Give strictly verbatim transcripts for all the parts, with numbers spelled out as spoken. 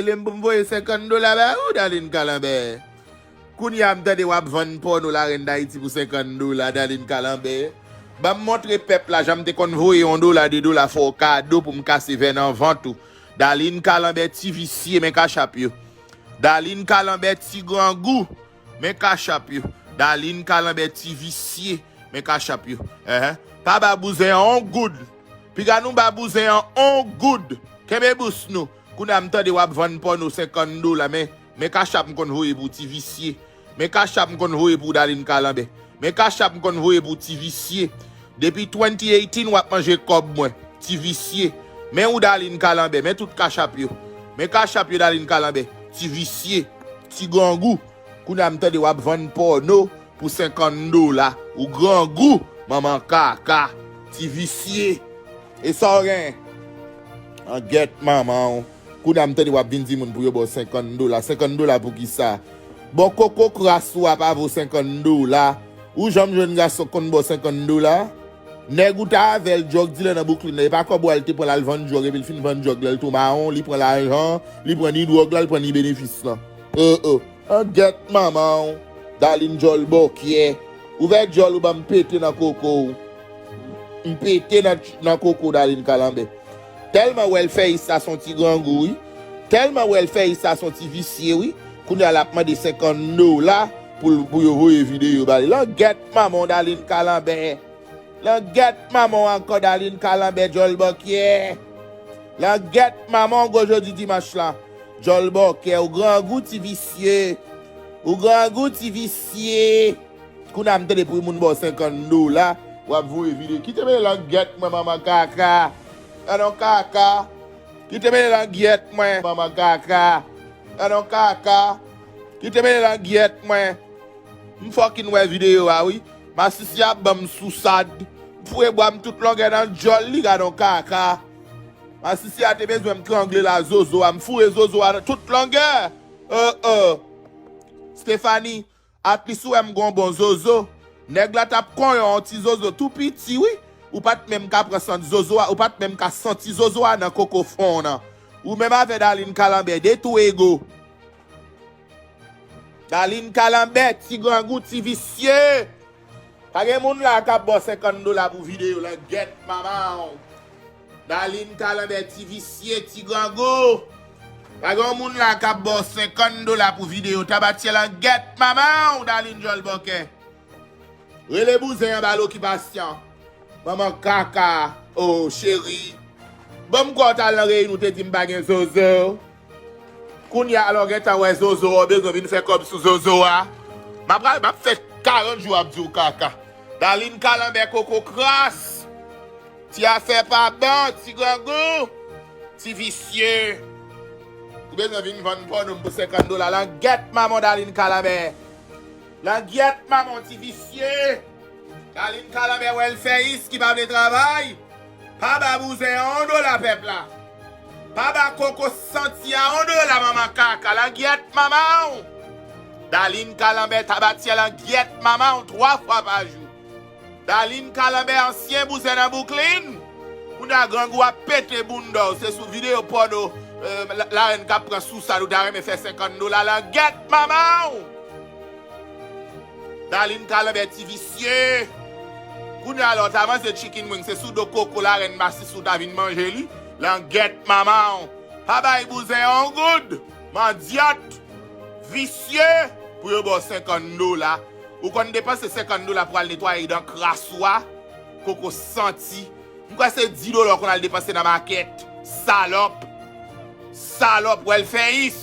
Rele m pou m voye senkant dola ba ou, Darline Calenbert. Kounye a m tande w ap vann pòno Larèn Dayiti pou senkant dola, Darline Calenbert. Ban m montre pèp la jan m te konn voye yon dola, de dola, fè w kado pou m kase vè nan vant ou. Darline Calenbert, ti visye, men kachap yo. Darline Calenbert, ti grangou, men kachap yo. Darline Calenbert, ti visye, men kachap yo. Enhen. Pa ba bouzen an on goud. Piga nou ba bouzen an on goud. Kenbe bous nou. Kounye a m tande w ap vann pòno senkant dola, men, men kachap m konn voye pou ti visye. Men kachap m konn voye pou Darline Calenbert. Men kachap m konn voye pou ti visye. Depi twenty eighteen w ap manje kòb mwen, ti visye. Men ou Darline Calenbert, men tout kachap yo. Men kachap yo Darline Calenbert, ti visye, ti grangou. Kounye a m tande w ap vann pòno pou senkant dola. Ou grangou, manman kaka, ti visye. E sa w gen? An gèt manman w. Kounye a m tande w ap vin di moun pou yo ba w senkant dola. Senkant dola pou kisa? Bon, koko kras ou a pa vo senkant dola. Ou janm jwenn gason k konn ba w senkant dola? Nèg ou ta avè l, drug dealer nan Brooklyn nan, e pa kòb ou al te pran l al vann drug, epi l fin vann drug la, l tou mawon, li pran lajan, li pran ni drug la, li pran ni benefis lan. Oh, oh. An gèt manman w, Darline djòl bòkyè. Ouvè djòl ou ban m pete nan koko w. M pete nan, nan koko Darline Calenbert. Tèlman wè l fè ista son ti grangou, wi. Tèlman wè l fè ista son ti visye, wi. Kounye a l ap mande senkant dola pou, l- pou yo voye videyo ba li. Langèt manman w, Darline Calenbert. Langèt manman w ankò, Darline Calenbert, djòl bòkyè. Langèt manman w, gwo jodi dimanch lan. Djòl bòkyè, ou grangou ti visye. Ou grangou ti visye. Kounye a m tande pou moun ba w senkant dola, w ap voye videyo. Kite mele langèt mwen, manman kaka. Gadon kaka. Kite mele langèt mwen, manman kaka. Gadon kaka. Kite mele langèt mwen. M fucking wè videyo a, wi. Masisi ap ban m sousad. M foure bwa m tout longè nan djòl li, gadon kaka. Masisi a te bezwen m trangle la, zozo a. M foure zozo a nan tout longè. Oh, oh. Stephanie, at least ou wè m gon bon zozo. Nèg la t ap konyen yon ti zozo tou piti, wi. Ou pa t menm ka pran sant zozo a, ou pa t menm ka santi zozo a nan koko fon w nan. Ou menm avè Darline Calenbert, de tou ego. Darline Calenbert, ti grangou, ti visye. Pa gen moun la k ap ba w senkant dola pou videyo, langèt manman w. Darline Calenbert, ti visye, ti grangou. Pa gen moun la k ap ba w senkant dola pou videyo, tabatyè, langèt manman w, Darline djòl bòkyè. Rele bouzen an ba l okipasyon. Manman kaka, oh, cheri. Bon, m kwè w t al nan reyinyon, ou te di m pa gen zozo. Kounye a, alò, gentan wè zozo a, w bezwen vin fè kòb sou zozo a. M ap, m ap fè karant jou ap di w kaka. Darline Calenbert, koko kras. Ti afè pa bon, ti grangou, ti visye. Ou bezwen vin vann pòno m pou senkant dola. Langèt manman w, Darline Calenbert. Langèt manman w, ti visye. Darline Calenbert, wè l fè is ki pa vle travay. Pa ba bouzen an yon dola, pèp la. Pa ba koko santi a yon dola, manman kaka. Langèt manman w. Darline Calenbert, tabatyè, langèt manman w twa fwa pa jou. Darline Calenbert, ansyen bouzen nan Brooklyn. Kounye a grangou ap pete bounda w. Se sou videyo pòno, euh, la, Larèn k ap pran sousad, ou ta renmen fè senkant dola, langèt manman w. Darline Calenbert, ti visye. Kounye a la, w ta manje chicken wing, se sou do koko Larèn Masisi w ta vin manje li, langèt manman w. Pa bay bouzen yon goud, mandyòt, visye, pou yo ba w senkant dola. Ou konn depanse senkant dola pou al netwaye dan kras ou a? Koko santi. M kwè se dis dola w konn al depanse nan makèt. Salòp. Salòp, wè l fè is.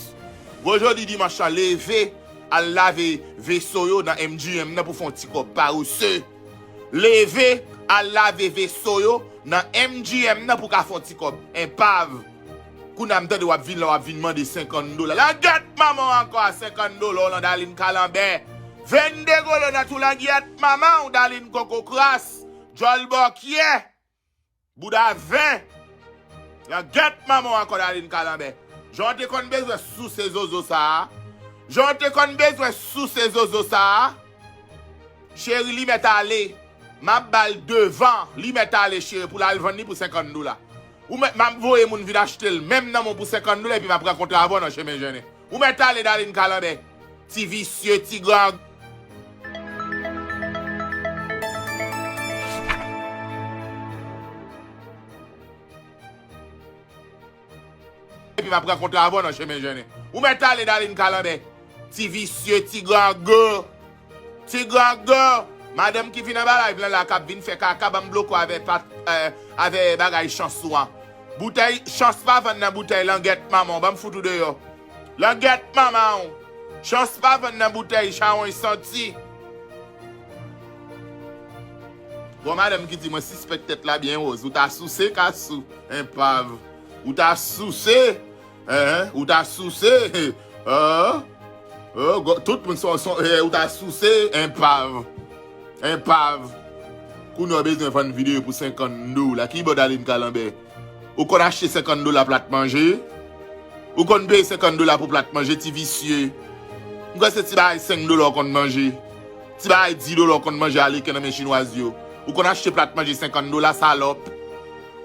Gwo jodi dimanch lan, leve, al lave veso yo nan M G M nan pou fè yon ti kòb, parese. Leve, al lave veso yo nan M G M nan pou ka fè yon ti kòb. Enpav. Kounye a m tande w ap vin la, w ap vin mande senkant dola. Langèt manman w ankò a senkant dola w lan, Darline Calenbert. Vennde golo nan tou, langèt manman w, Darline koko kras. Djòl bòkyè. Bouda ven. Langèt manman w ankò, Darline Calenbert. Jan w te konn bezwen souse zozo sa a. Jan w te konn bezwen souse zozo sa a. Cheri, li mèt ale. M ap ba l devan, li mèt ale, cheri, pou l al vann li pou senkant dola. Ou mèt, m ap voye moun vin achte l menm nan men w pou senkant dola epi m ap rankontre avè w nan chemen jennen. Ou mèt ale, Darline Kalanbè. Ti visye, ti gran. Epi m ap rankontre avè w nan chemen jennen. Ou mèt ale, Darline Kalanbè. Ti visye, ti grangou. Ti grangou. Madanm ki vin anba live lan la, k ap vin fè kaka, ban m bloke w avè, pa, eh, avè bagay chans ou an. Boutèy chans pa vann nan boutèy, langyèt manman w, ban m fout ou deyò. Langyèt manman w. Chans pa vann nan boutèy, chawony santi. Gon madanm ki di mwen sispèk tèt la byen woz. Ou ta souse, Kasou. Enpav. Ou ta souse. Hein? Ou ta souse. Hein? Oh, go- tout moun son, son, eh, ou ta souse. Enpav. Enpav. Kounye a w bezwen vann videyo pou senkant dola. Ki bò Darline Kalanbè? Ou konn achte senkant dola plat manje? Ou konn peye senkant dola pou plat manje, ti visye? M kwè se ti bagay senk dola w konn manje. Ti bagay dis dola w konn manje aleken nan men chinwaz yo. Ou konn achte plat manje senkant dola, salòp.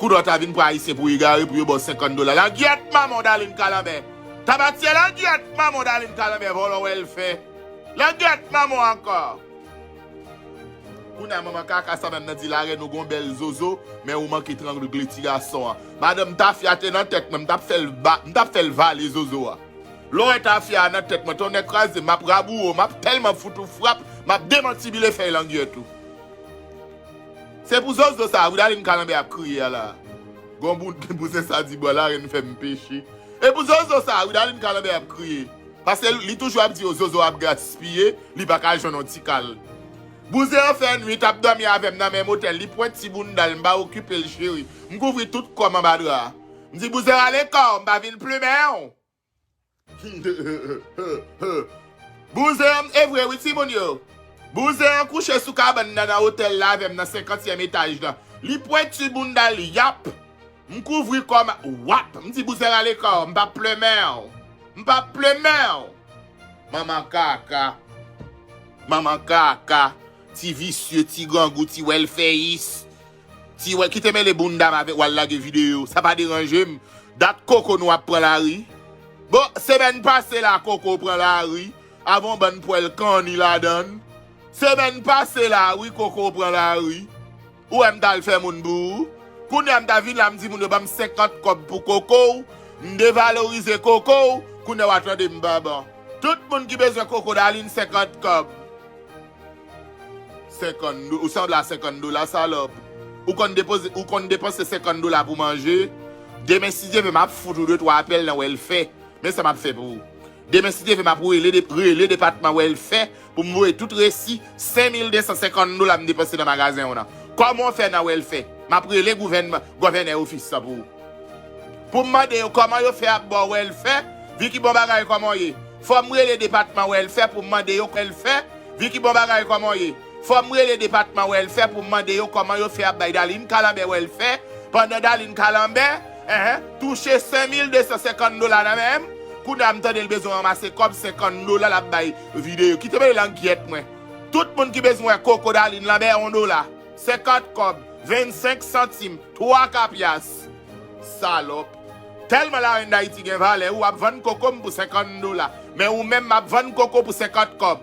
Kounye a w ta vin pran ayisyen pou egare pou yo ba w senkant dola. Langyèt manman w, Darline Kalanbè. Tabatiè, langyèt manman w, Darline Kalanbè, vòlò wèlfè. Langyèt manman w ankò. Kounye a manman kaka sa menm nan di larèn ou gon bèl zozo, men ou manke trangle ti gason an. Madanm tafya te nan tèt mwen, m t ap fè l ba, m t ap fè l vale zozo a. Lè w wè tafya a nan tèt mwen, tonnè kraze, m ap raboure w, m ap tèlman fout ou frap, m ap demantibile fèy langyèt ou. Se pou zozo sa a wi Darline Kalanbè ap kriye a la. Gon bout bouzen sa di bò larèn fè m peche. E pou zozo sa a wi Darline Kalanbè ap kriye. Paske li toujou ap di yo zozo ap gaspiye, li pa ka jwenn yon ti kal. Bouzen an fè nwit ap dòmi avè m nan menm otèl, li pwenti bounda l, m pa okipe l cheri. M kouvri tout kò m anba dra. M di bouzen rale kò w, m pa vin plimen w. Bouzen an, e vre wi timoun yo. Bouzen an kouche sou kabann nan, nan otèl la avè m nan senkantyèm etaj lan. Li pwenti bounda l, yap. M kouvri kò m, wap. M di bouzen rale kò w, m p ap plimen w. M p ap plimen w. Manman kaka. Manman kaka. Ti visye, ti grangou, ti wèlfèyis. Ti wè, kite mele bounda m avèk w al lage videyo. Sa pa deranje m. Dat koko nou ap pran lari. Bon, semèn pase la koko pran lari. Avè yon bann pwèl kanni ladan l. Semèn pase la wi koko pran lari. Ou wè m t al fè moun pou ou. Kounye a m ta vin la m di moun yo ban m senkant kòb pou koko w. M devalorize koko w. Kounye a w a tande m pa ban. Tout moun ki bezwen koko Darline senkant kòb. Senkant do-, ou sanble a senkant dola, salòp. Ou konn depoze, ou konn depanse senkant dola pou manje. Demen, si Dye vle, m ap fout ou de twa apèl nan wèlfè. Men sa m ap fè pou ou. Demen, si Dye vle, m ap rele de-, rele depatman wèlfè pou m voye tout resi senk mil de san senkant dola m depanse nan magazen w nan. Kòman w fè nan wèlfè? M ap rele gouvènman, gòvènè ofis lan pou ou. Pou m mande yo kòman yo fè ap ba w wèlfè, vi ki bon bagay kòman w ye. Fò m rele depatman wèlfè pou m mande yo wèlfè, vi ki bon bagay kòman w ye. Fò m rele depatman wèlfè pou m mande yo kòman yo fè ap bay Darline Kalanbè wèlfè, pandan Darline Kalanbè, enhen, touche senk mil de san senkant dola nan men m, kounye a m tande l bezwen ranmase kòb senkant dola l ap bay videyo. Kite mele langyèt mwen. Tout moun ki bezwen wè koko Darline Lanbè, yon dola. Senkant kòb, vennsenk santim, twa kapyas. Salòp. Tèlman larèn Dayiti gen valè, ou ap vann koko m pou senkant dola. Men ou menm, m ap vann koko pou senkant kòb.